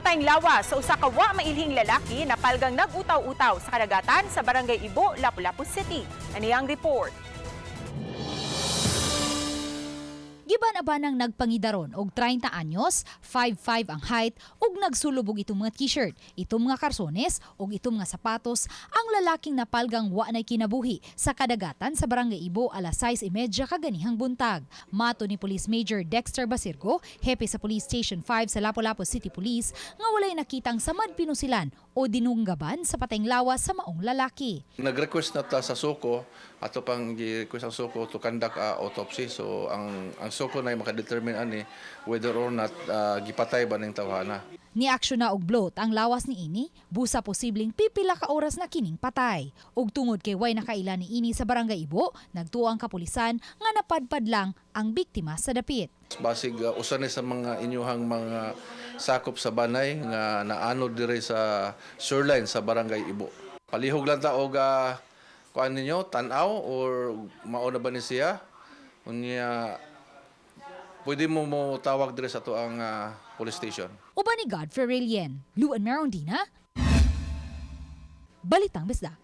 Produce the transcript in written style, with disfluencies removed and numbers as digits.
Patayng lawas sa usa ka wa mailhing lalaki na palgang nag-utaw-utaw sa kadagatan sa Barangay Ibo, Lapu-Lapu City. Aniyang report. Giban-abanang nagpangidaron og 30 anyos, 5'5 ang height ug nagsulob og itong mga t-shirt, itong mga karsones ug itong mga sapatos ang lalaking napalgang wa nay kinabuhi sa kadagatan sa Barangay Ibo alas 6:30 kaganihang buntag. Mato ni Police Major Dexter Basirgo, hepe sa Police Station 5 sa Lapu-Lapu City Police, nga walay nakitang samad pinusilan o dinunggaban sa patayng lawas sa maong lalaki. Nag-request na ta sa SOCO, ato pang gi-request ang SOCO to conduct a autopsy. So ang SOCO na makadetermine ani whether or not gipatay ba ning tawhana. Niaksyon na og bloat ang lawas ni ini, busa posibleng pipila ka oras na kining patay. Ug tungod kay way nakaila ni ini sa Barangay Ibo, nagtuo ang kapulisan nga napadpad lang ang biktima sa dapit. Basig usa ni sa mga inyuhang mga sakop sa banay nga naanod dire sa shoreline sa Barangay Ibo. Palihog lang ta og kuan ninyo tan-aw or mao na ba ni siya? Unya pwede mo mo tawag dire sa ato ang police station. Uban ni Godfrey Relien, Luan Merondina, Balitang Bisdak.